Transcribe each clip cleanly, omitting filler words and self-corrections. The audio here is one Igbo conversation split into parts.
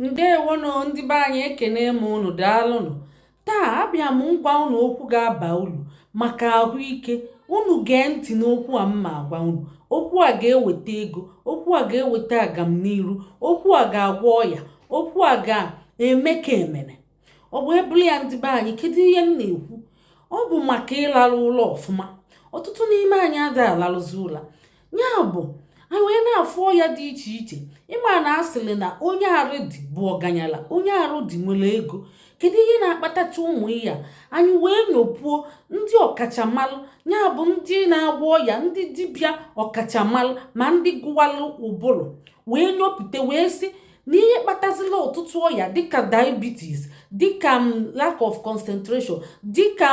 Ndewonụ ndị be anyị, ekene m unu, daalụnụ. Taa abịa m ngwa unu okwu ga-aba uru maka ahụike unu. Gee ntị n'okwu a mma agwa unu. Okwu a ga-eweta ego, okwu a ga-eweta agamniru, okwu a ga-agwọ ọya, okwu a ga-eme ka emene ọ bụ ebulu ya. Ndị be anyị, kedu ihe m na-ekwu? Ọ bụ maka ịlalụ ụlọ ọfụma. Ọtụtụ n'ime anyị adịghị alalụzi ụla, ya bụ anyị wee na-afụ ọya dị iche iche. Ịma na asịrị na onye arụ dị bụ ọganyala, onye arụ dị nwere ego. Kedu ihe na-akpatacha ụmụ ihe a? Anyị wee nyopuo ndị ọkachamara, ya bụ ndị na-agwọ ọya, ndị dibịa ọkachamara ma ndị gụwalụ ụbụrụ, wee nyopụta wee sị na ihe kpatazila ọtụtụ ọya dịka diabetes, dịka lack of concentration, dịka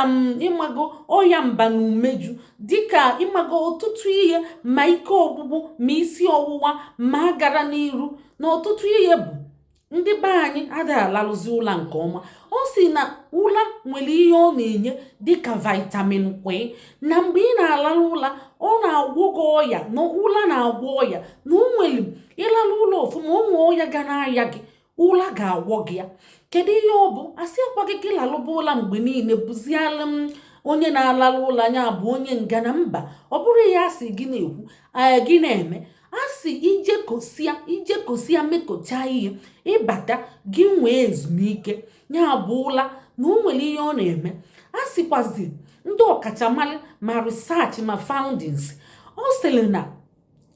ịmago ọya mba na umeju, dịka ịmago ọtụtụ ihe, ma ike ọgwụgwụ, ma isi ọwụwa, ma gara n'iru na ọtụtụ ihe, bụ ndị be anyị adịghị alalụzi ụla nke ọma. Ọ sị na ụla nwere ihe ọ na-enye dịka vitamin K, na mgbe ị na-alalụ ụla, ọ na-agwọ gị ọya, na ụla na-agwọ ọya, na o nwere ịlalụ ụlọ ọfụma, o nwee ọya ga na-aya gị, ụla ga-agwọ gị ya. Kedu ihe ọ bụ? Asị akwa gị gị lalụba ụla mgbe niile, bụzialụ m onye na-alalụ ụla, ya bụ onye ngana mba. Ọ bụrụ ya asị gị na-ekwu gị na-eme, asị ijekosia ijekosia mekọchaa ihe, ịbata gị nwee ezumike, ya bụ ụla, na o nwere ihe ọ na-eme. A sịkwazi ndị ọkachamara ma research ma findings, ọ sịrị na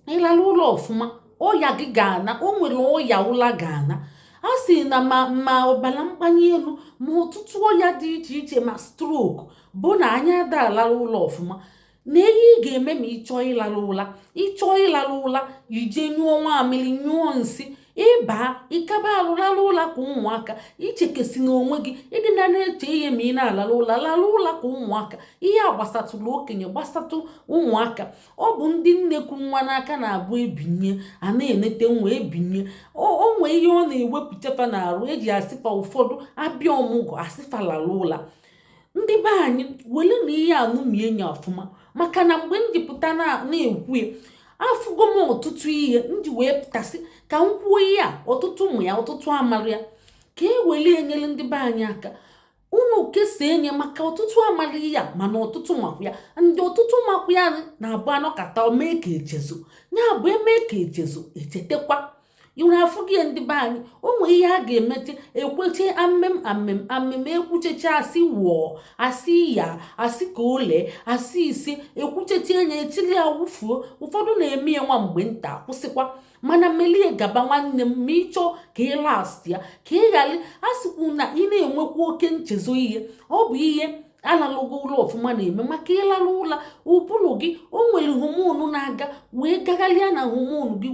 ịlala ụlọ ọfụma, ọya gị ga-ana. O nwere ọya ụla ga-ana. A sị na ma ọbara mgbanye elu, ma ọtụtụ ọya dị iche iche, ma stroke, bụ na anya ada alala ụlọ ọfụma. Na ihe ị ga-eme ma ị chọọ ịlala ụla, ịchọọ ịlala ụla, ije nyụọ nwamịrị, nyụọ nsị, ịba ịkaba arụ lalụ ụla ka ụmụaka. Ichekesi n'onwe gị, ịdị na na-eche ihe ma ị na-alalụ ụla. Lalụ ụla ka ụmụaka. Ihe a gbasatụrụ okenye, gbasatụ ụmụaka. Ọ bụ ndị nnekwu nwa n'aka na-abụ ebinye a na-enete nwa ebinye, o nwee ihe ọ na-ewepụtafa n'arụ eji asịfa. Ụfọdụ abịa ọmụgwọ, asịfa lalụ ụla. Ndị be anyị, wele na ihe anụmie nya ọfụma, maka na mgbe m jipụta na-ekwu ya, afụgo m ọtụtụ ihe m ji wee pụtasị ka m kwuo ihe a. Ọtụtụ ụmụ ya, ọtụtụ amara ya, ka e wele enyere ndị be anyị aka. Unu kesaa enye, maka ọtụtụ amara ihe a, mana ọtụtụ makwa ya. Ndị ọtụtụ makwa ya na-abụ anọkata mee ka echezo, ya bụ eme ka echezo echetakwa iwere afụ gị. Ndị be anyị, o nwee ihe a ga-emeche, ekweche amem amem amem, ekwucheche, asị wụọ, asị ya, asị ka o lee, asị ise, ekwucheche enye, echiri ya wụfuo. Ụfọdụ na-eme ya nwa mgbe nta, kwụsịkwa. Mana melie gaba, nwanne m, ma ịchọọ ka ị last ya, ka ị ghara asịkwu na ị na-enwekwa oke nchezo ihe. Ọ bụ ihe alalụgo ụlọ ọfụma na-eme, maka ịlalụ ụla, ụbụrụ gị, o nwere hormone na-aga wee gagharịa na hormone gị,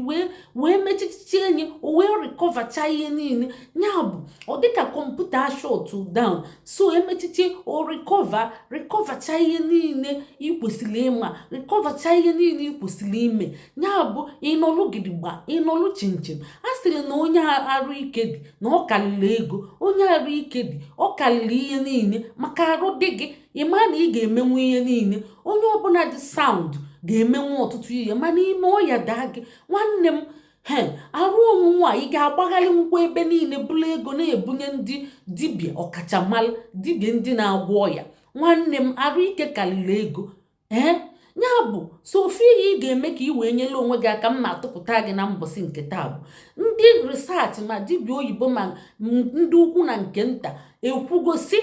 wee mechichiche enye, o wee recovercha ihe niile. Ya bụ ọ dịka kọmputa shut down, so emechiche, o recovercha ihe niile ị kwesịrị ịma, recovercha ihe niile ị kwesịrị ime. Ya bụ ịnọlụ gidigba, ịnọlụ chinchin. A sịrị na onye arụ ike dị na ọ karịrị ego, onye arụ ike dị ọ karịrị ihe niile, maka arụ dị gị, ịma na ị ga-emenwu ihe niile. Onye ọbụla dị sound ga-emenwu ọtụtụ ihe, mana ime ọya daa gị, nwanne m, he arụ onwunwe a, ị ga-agbagharị nwukwa ebe niile, bụrụ ego na-ebunye ndị dibịa ọkachamara, dibịa ndị na-agwọ ọya. Nwanne m, arụ ike karịrị ego. Ee, ya bụ so ofu ihe ị ga-eme ka ị wee nyere onwe gị aka mma atụpụta gị na mbọsị nke taa bụ ndị research, ma dibịa oyibo, ma ndị ukwu na nke nta, ekwugosi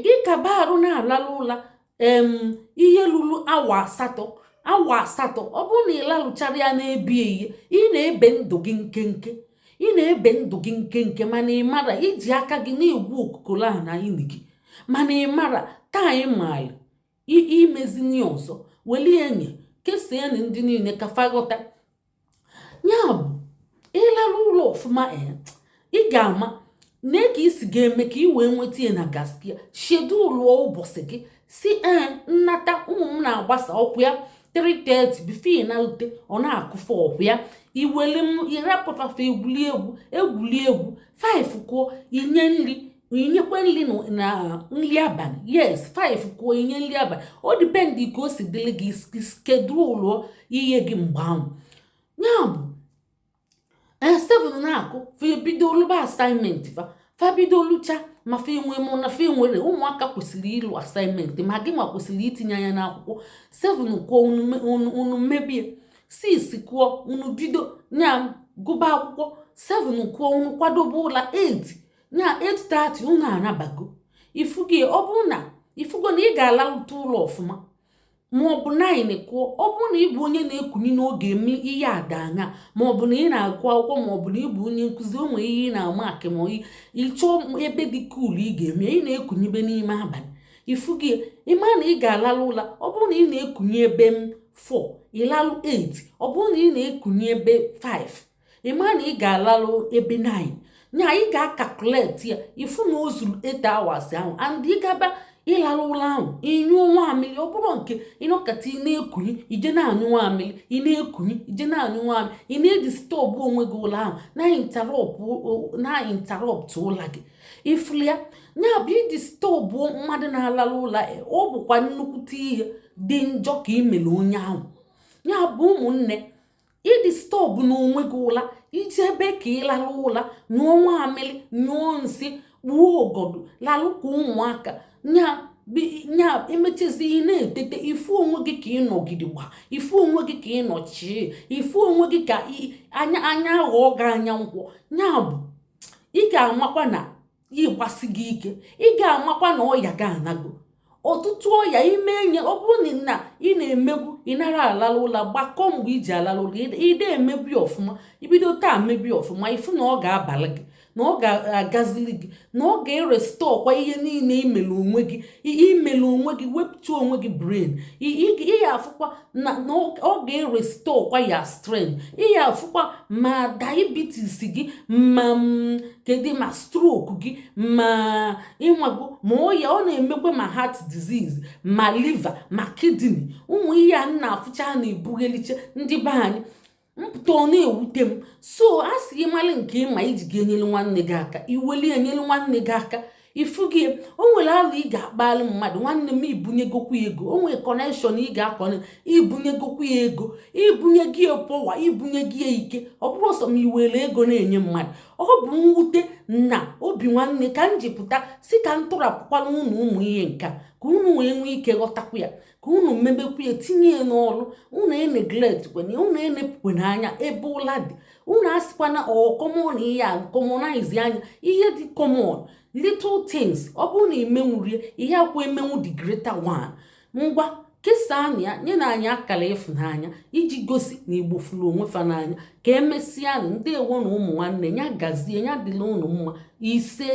gị kaba arụ na-alalụ ụla em ihe ruru awa 8, awa 8. Ọ bụrụ na ị lalụchara ya na-ebi ihe, ị na-ebe ndụ gị nkenke, ị na-ebe ndụ gị nkenke. Mana ị mara iji aka gị na-egwu okokolo ahụ na ini gị, mana ị mara taa ị maara imezini ọzọ. Welie enyi kesaa ndị niile ka fa ghọta. Ya bụ ịlalụ ụlọ ọfụma, ị ga-ama na ka isi ga-eme ka ị wee nweta ya na gaskia. Schedule ụbọchị gị si ee nnata ụmụ m na-agbasa ọkwụ ya 3:30, before ị na-ute, ọ na-akụfe ọkwụ ya, iwele m irapụfafe egwuli egwu, egwuli egwu 5 kụọ, inye nri, inyekwe nri na nri abalị. Yes, 5 kụọ, inye nri abalị. O depend ka o si dịrị gị, schedule ihe gị mgbe ahụ. Ya bụ Ee, 7 na-akụ, fa ebido lụba assignment fa. Fa bido lụcha, ma fa enwe mụ na fa enwere ụmụaka kwesịrị ịlụ assignment, ma gị nwa kwesịrị itinye anya n'akwụkwọ. 7 kụọ, unu mebie. 6 kụọ, unu bido nya gụba akwụkwọ. 7 kụọ, unu kwadobe ụla. 8 nya 8:30, unu anabago. Ifugi, ọ bụrụ na ifugo na ị ga-alalụta ụlọ ọfụma, ma ọ bụ 9 kụọ, ọ bụrụ na ị bụ onye na-ekunyi n'oge eme ihe ada anya, ma ọ bụ na ị na-agụ akwụkwọ, ma ọ bụ na ị bụ onye nkụzi, o nwere ihe ị na-ama akị, ma ịchọọ ebe dị cool ị ga-eme, ị na-ekunyibe n'ime abalị. Ifugi, ịma na ị ga-alalụ ụla. Ọ bụrụ na ị na-ekunye ebe m 4, ịlalụ 8. Ọ bụrụ na ị na-ekunye ebe 5, ịma na ị ga-alalụ ebe 9. Nya ị ga-acalculate ya, ifu na o zuru 8 hours ahụ. And ịgaba ịlalụ ụlọ ahụ, ịnyụọ nwamili. Ọ bụrụ nke ịnọkọta, ị na-ekunyi ije na-anyụ nwamili, ị na-ekunyi ije na-anyụ nwamili, ị na-edisturb onwe gị ụlọ ahụ, na-interrupt ụlọ gị. Ifuli ya, ya bụ idisturb mmadụ na-alalụ ụlọ. Ọ bụkwa nnukwute ihe dị njọ ka imere onye ahụ. Ya bụ, ụmụnne, idisturb n'onwe gị ụla, iji ebe ka ị lalụ ụla, nyụọ nwamili, nyụọ nsị, kpuo ọgọdọ, lalụ ka ụmụaka. Nya nya emechezi, ị na-etete, ifu onwe gị ka ị nọgide gba, ifu onwe gị ka ị nọchie, ifu onwe gị ka anya anya ghọọ gị anya nkwọ. Ya bụ, ị ga-amakwa na ịgbasi gị ike, ị ga-amakwa na ọya gị anago ọtụtụ ọya ime enye. Ọ bụrụ na ị na-emegbu, ị nara alala ụla, gbakọ mgbe iji alala ụla, ide emebi ọfụma. Ibido taa mebi ọfụma, ifu na ọ ga-abalị gị, na ọ ga-agazili gị, na ọ ga-erestorkwa ihe niile imere onwe gị, imere onwe gị, wepụta onwe gị brain. Ị afụkwa na ọ ga-erestorekwa ya strength. Ị ya afụkwa ma diabetes gị, ma kedu, ma stroke gị, ma ịnwago ma ọya ọ na-emekwa, ma heart disease, ma liver, ma kidney. Ụmụ ihe a na-afụcha na-ebugheliche ndị be anyị mpụta, ọ na-ewute m. So a sị ịmalị nke ịma iji ga-enyere nwanne gị aka, iweli enyere nwanne gị aka. Ifu gị, o nwere alụ ị ga-akpali mmadụ, nwanne m, ibunyegokwa ego. O nwere connection ị ga-akọne, ibunyegokwa ya ego, ibunye gị power, ibunye gị ike. Ọ bụrụ sọ ma iwere ego na-enye mmadụ, ọ bụ mwute na obi nwanne ka m ji pụta si ka m tụrapụkwala unu ụmụ ihe nka, ka unu wee nwee ike ghọtakwa ya, ka unu mebekwa ya, tinye ya n'ọrụ. Unu eneglect kwana, unu enepụkwana anya ebe ụla dị. Unu asịkwana ọcommon ihe a, commonize anya ihe dị common, little things. Ọ bụrụ na imenwurie ihe akwa emenwu the greater one. Ngwa, kesaa ya, nye na anyị akara ịfụnanya iji gosi na Igbo fụrụ onwe fa n'anya. Ka emesịa. Ndewo na ụmụ nwanne ya, gazie ya, dịla unu mma. Ise.